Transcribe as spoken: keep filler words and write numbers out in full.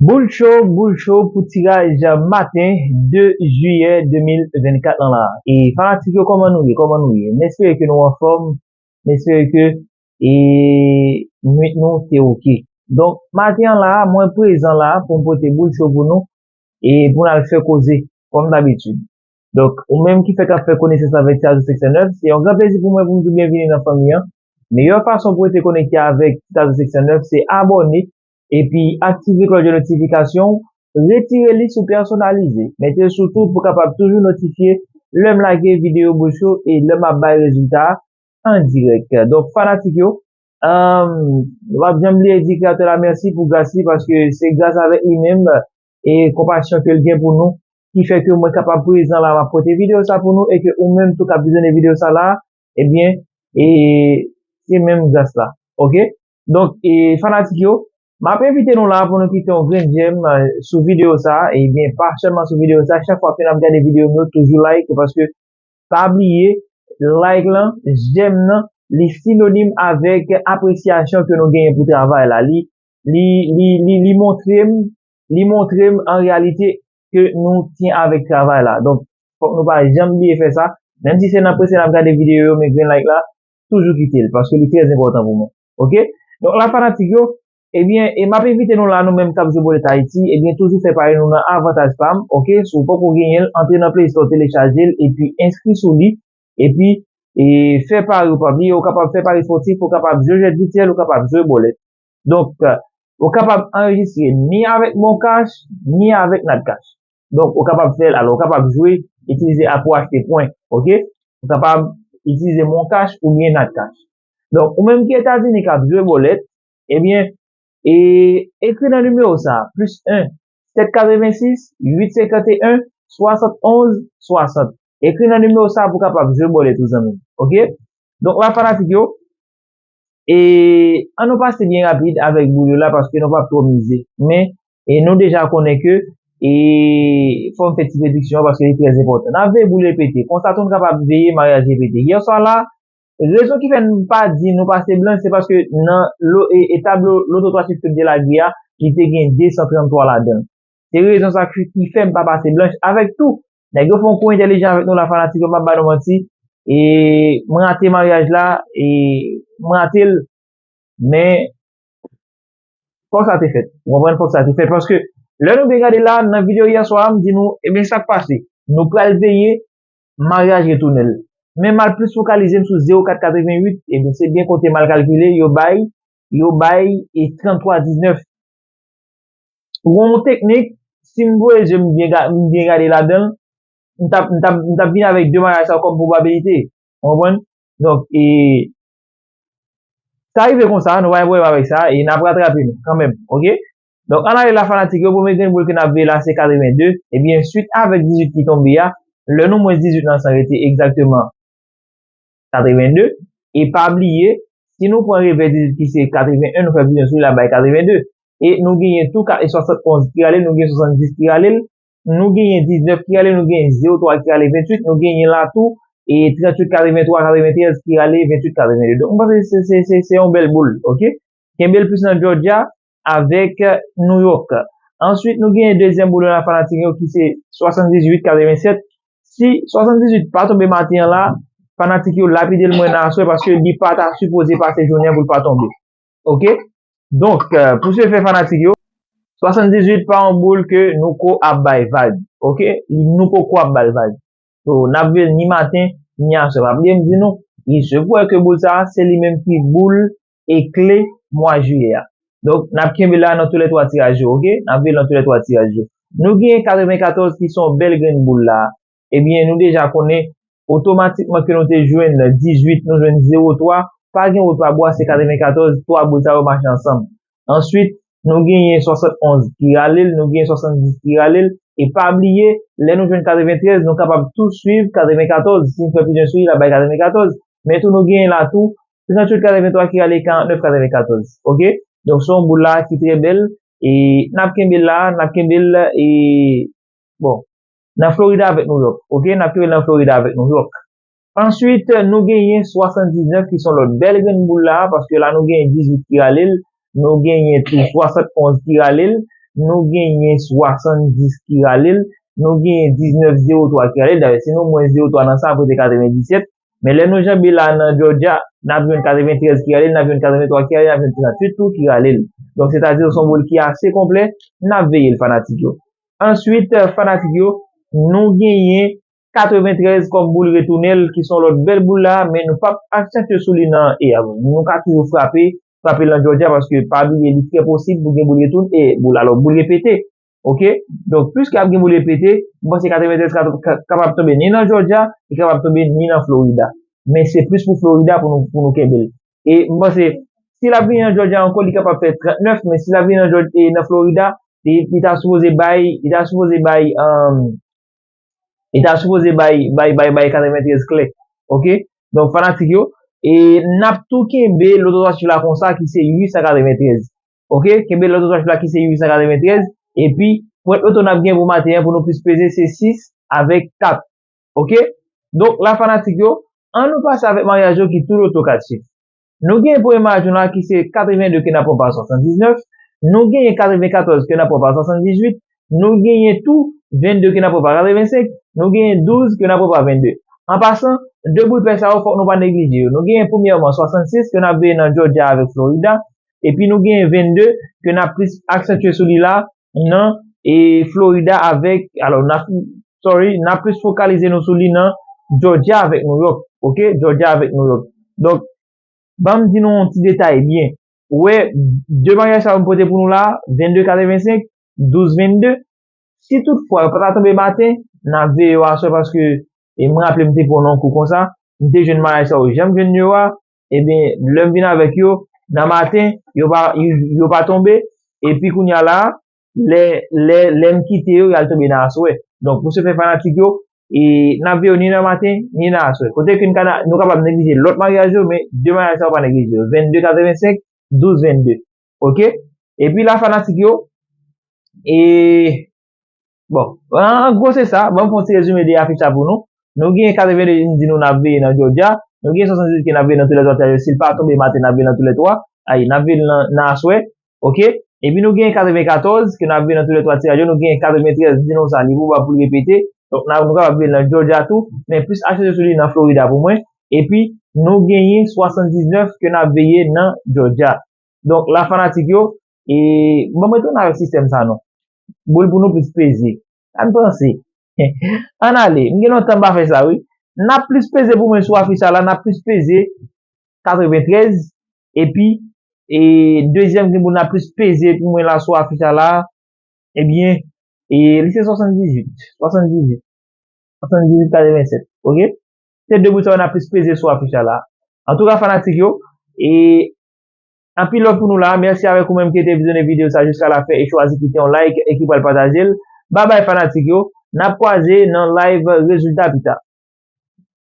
Boul cho, boul cho pou tiraj maten de jiyè de mil vennkat lan la. E fanatik yo, kòman nou ye? Kòman nou ye? M espere ke nou anfòm. M espere ke e, nwit nou te oke. Donk, maten an la, mwen prezan la pou m pote boul cho pou nou e pou n al fè koze, kòm dabitid. Donk, ou menm ki fèk ap fè konesans avèk Titazo senk san nèf, se yon gran plezi pou mwen pou m di w byenvini nan fanmi an. Meyè fason pou rete konekte avèk Titazo senk san nèf, se abòne epi aktive klòch de notifikasyon, retire li sou pèsonalize, mete l sou tout pou w kapab toujou notifye lè m lage videyo boul cho e lè m ap bay rezilta a an dirèk. Donk, fanatik yo, um, nou p ap janm bliye di Kreyatè la mèsi pou gras li, paske se gras avèk li menm e konpasyon ke l gen pou nou ki fè ke mwen kapab prezan la, m ap pote videyo sa pou nou e ke ou menm tou k ap vizyonnen videyo sa la, ebyen, e se menm gras la. Oke? Donk, e fanatik yo, m ap envite nou la pou nou kite yon grenn jèm eh, sou videyo sa, ebyen, pa sèlman sou videyo sa, chak fwa ke n ap gade videyo m yo, toujou like, paske pa bliye, like lan, jèm nan, li sinonim avèk apresyasyon ke nou genyen pou travay la. Li, li, li, li, li montre m, li montre m an reyalite ke nou tyen avèk travay la. Donk, fòk nou pa janm bliye fè sa. Menm si se nan prese n ap gade videyo yo, men grenn like la, toujou kite l, paske li trè enpòtan pou mwen. Oke? Donk, la fanatik yo, ebyen, e m ap envite nou la, nou menm k ap jwe bòlèt Ayiti, ebyen, toujou fè pari nou nan avantaj pa m, oke? Si w poko genyen l, antre nan Play Store, telechaje l, epi enskri sou li, epi e fè pari w. Pa bliye, ou kapab fè pari espòtif, ou kapab jwe jwèt vityèl, ou kapab jwe bòlèt. Donk, ou kapab anrejistre ni avèk Mon Cash, ni avèk Nat Cash. Donk, ou kapab fè l, alò, ou kapab jwe, itilize app pou achte pwen, oke? Ou kapab itilize Mon Cash oubyen Nat Cash. Donk, ou menm ki Etazini k ap jwe bòlèt, ebyen, e ekri nan nimewo sa, plis en, sèt katrevensis, uit senkanteyen, swasannonz, swasant. Ekri nan nimewo sa pou w kapab jwe bòlèt ou, zanmi m. Oke? Donk, la fanatik yo, e ann nou pase byen rapid avèk boul yo la, paske nou p ap twò mize. Men, e nou deja konnen ke, e fò m fè ti prediksyon paske li trè enpòtan. N ap veye boul yo pete. Konsa tou, nou kapab veye maryaj yo pete. Yè swa la, rezon ki fè n pa di nou pase blanch, se paske nan lo, e, e tablo Loto twa chif ke m te lage a, li te gen de san tranntwa ladan l. Se rezon sa ki, ki fè m pa pase blanch. Avèk tou, nèg yo fè yon kou entèlijan avèk nou la, fanatik yo, m ap ba nou manti. E m rate maryaj la, e m rate l, men fòk sa te fèt. Ou konprann? Fòk sa te fèt. Paske lè nou byen gade la, nan videyo yè swa a, m di nou, ebyen, sa k pase? Nou pral veye maryaj retounen l. Men m al plis fokalize m sou zewo kat katrevenn uit, ebyen, se byen konte m al kalkile, yo bay, yo bay, e tranntwa diznèf. Pou yon teknik, si m voye je m byen ga-, m byen gade ladan l, m t ap, m t ap, m t ap vin avèk de maryaj sa yo kòm pwobabilite. Ou konprann? Donk, e, sa rive konsa, nou pa gen pwoblèm avèk sa, e n ap ratrape nou kanmenm, oke? Donk, ann ale la fanatik yo, premye grenn boul ke n ap veye la, se katrevenn de. Ebyen, swit avèk dizuit ki tonbe a, lè nou mwens dizuit lan san rete egzakteman katrevenn de. E pa bliye, si nou pran revè dizuit ki se katrevenn en, nou fè divizyon sou li, l ap bay katrevenn de. E nou genyen tou ka, e swasannonz ki rale l, nou genyen swasanndis ki rale l, nou genyen diznèf ki rale l, nou genyen zewo twa ki rale venntuit, nou genyen la tou, e trantuit katrevenntwa, katreventrèz ki rale venntuit katrevenn de. Donk, mwen panse se, se, se, se yon bèl boul, oke? Kenbe l plis nan Georgia avèk New York. Answit, nou genyen dezyèm boul la fanatik yo ki se swasanndizuit katrevensèt. Si swasanndizuit pa tonbe maten an la, fanatik yo lapide l mwen nan aswè paske li pa ta sipoze pase jounen an pou l pa tonbe. Oke? Donk, eh, pou se fè fanatik yo, swasanndizuit pa yon boul ke nou ko ap bay vag. Oke? Nou poko ap bay vag. So, n ap veye l ni maten, ni aswè. Pa bliye m di nou, li se pou wè ke boul sa a, se li menm ki boul e kle mwa jiyè a. Donk, n ap kenbe la nan toulètwa tiraj yo, oke? N ap veye l nan toulètwa tiraj yo. Nou genyen katrevenkatòz ki se yon bèl grenn boul la. Ebyen, nou deja konnen, otomatikman ke nou te jwenn dizuit, nou jwenn zewo twa, pa gen wot pa bwa, se katrevenkatòz, twa boul sa yo mache ansanm. Answit, nou genyen swasannonz ki rale l, nou genyen swasanndis ki rale l, e pa bliye, lè nou jwenn katreventrèz, nou kapab tou swiv katrevenkatòz. Si n fè plizyè sou li, l ap bay katrevenkatòz. Men tou, nou genyen la tou, trantuit katreventwa ki rale karantnèf katrevènkatòz. Oke? Donk, se yon boul la ki trè bèl, e n ap kenbe l la, n ap kenbe l, e, bon, nan Florid avèk New York. Oke? N ap kenbe l nan Florid avèk New York. Answit, nou genyen swasanndiznèf ki se yon lòt bèl grenn boul la, paske la nou genyen dizuit ki rale l, nou genyen tou swasannonz ki rale l, nou genyen swasanndis ki rale l, nou genyen diznèf zewo twa ki rale l. Dayè, si nou mwens zewo twa nan sa, apre se katrevendiset. Men lè nou janbe la nan Georgia, n ap jwenn katreventrèz ki rale l, n ap jwenn katrevenntwa ki rale l, n ap jwenn tranntuit tou ki rale l. Donk, sètadi se yon boul ki ase konplè, n ap veye l, fanatik yo. Answit, fanatik yo, nou genyen katreventrèz kòm boul retounen l, ki se yon lòt bèl boul la, men nou p ap aksantye sou li nan e a. Nou ka toujou frape, frape l nan Georgia, paske pa bliye, li trè posib pou gen boul retounen, e boul, alò, boul repete. Oke? Donk, piske ap gen boul repete, m panse katreventrèz ka, ka, kapab tonbe ni nan Georgia, li kapab tonbe ni nan Florida. Men se plis pou Florida pou nou, pou nou kenbe l. E m panse, si l ap vini nan Georgia ankò, li kapab fè trannèf, men si l ap vini nan Georgia, e nan Florida, li, li ta sipoze bay, li ta sipoze bay, um, li ta sipoze bay, bay, bay, bay katreventrèz klè. Oke? Donk, fanatik yo, e n ap tou kenbe lotoswachif la konsa ki se uit san katreventrèz. Oke? Kenbe lotoswachif la ki se uit san katreventrèz. Epi, pwent loto n ap gen pou maten an pou nou plis peze se sis avèk kat. Oke? Donk, la fanatik yo, an nou pase avèk maryaj yo ki tou loto kat chif. Nou genyen premye maryaj nou la ki se katrevenn de ke n ap pran pa swasanndiznèf, nou genyen katrevenkatòz ke n ap pran pa swasanndizuit, nou genyen tou vennde ke n ap pran pa katrevensenk, nou genyen douz ke n ap pran pa vennde. An pasan, de boul pè sa yo fòk nou pa neglije yo. Nou genyen premyèman swasannsis ke n ap veye nan Georgia avèk Florida, epi nou genyen vennde ke n ap plis aksantye sou li la nan e Florida avèk, alò, n ap, sorry, n ap plis fokalize nou sou li nan Georgia avèk New York, oke? Georgia avèk New York. Donk, ban m di nou yon ti detay byen. Ou wè, de maryaj sa yo m pote pou nou la, vennde katrevensenk, douz vennde. Si toutfwa yo pa ta tonbe maten, n ap veye yo aswè paske, e m raple m te pran yon kou konsa, m te jwenn maryaj sa yo, jan m jwenn yo a, ebyen, lè m vin avèk yo, nan maten, yo pa, yo, yo pa tonbe, epi kounye a la, lè, lè, lè m kite yo, y al tonbe nan aswè. Donk, pou se fè fanatik yo, e n ap veye yo ni nan maten, ni nan aswè. Kote ke n ka, nou kapab neglije lòt maryaj yo, men de maryaj sa yo pa neglije yo. Vennde katrevensenk, douz vennde. Oke? Epi la, fanatik yo, e, bon, an gwo, se sa. Ban m fè yon ti rezime de afich la pou nou. Nou gen katrevenn de, m di nou n ap veye nan Georgia. Nou gen swasanndizuit ke n ap veye nan toulètwa, sètadi si l pa tonbe maten, n ap veye nan toulètwa. Ay, n ap veye l nan, nan aswè. Oke? Epi nou gen katrevenkatòz ke n ap veye nan toulètwa tiraj yo. Nou gen katreventrèz, di nou sa, li pwobab pou l repete. Donk, n ap, nou kapab veye l nan Georgia tou, men plis aksantye sou li nan Florida pou mwen. Epi, nou genyen swasanndiznèf ke n ap veye nan Georgia. Donk, la fanatik yo, e, ban mwen tounen avèk sistèm sa non. Boul pou nou plis peze. Ann panse. Ann ale. M gen lontan m pa fè sa, wi. N ap plis peze pou mwen sou afich sa la, n ap plis peze katreventrèz. Epi, e, dezyèm ki pou n ap plis peze pou mwen la sou afich sa la, ebyen, e, li se swasanndizuit. Swasanndizuit. Swasanndizuit katrevensèt. Oke? Se de boul sa yo n ap plis peze sou afich la la. Antouka, fanatik yo, e, anpil love pou nou la. Mèsi avèk ou menm ki te vizyonnen videyo sa jiska la fen e chwazi kite yon like e ki pral pataje l. Babay, fanatik yo. N ap kwaze nan live rezilta pita.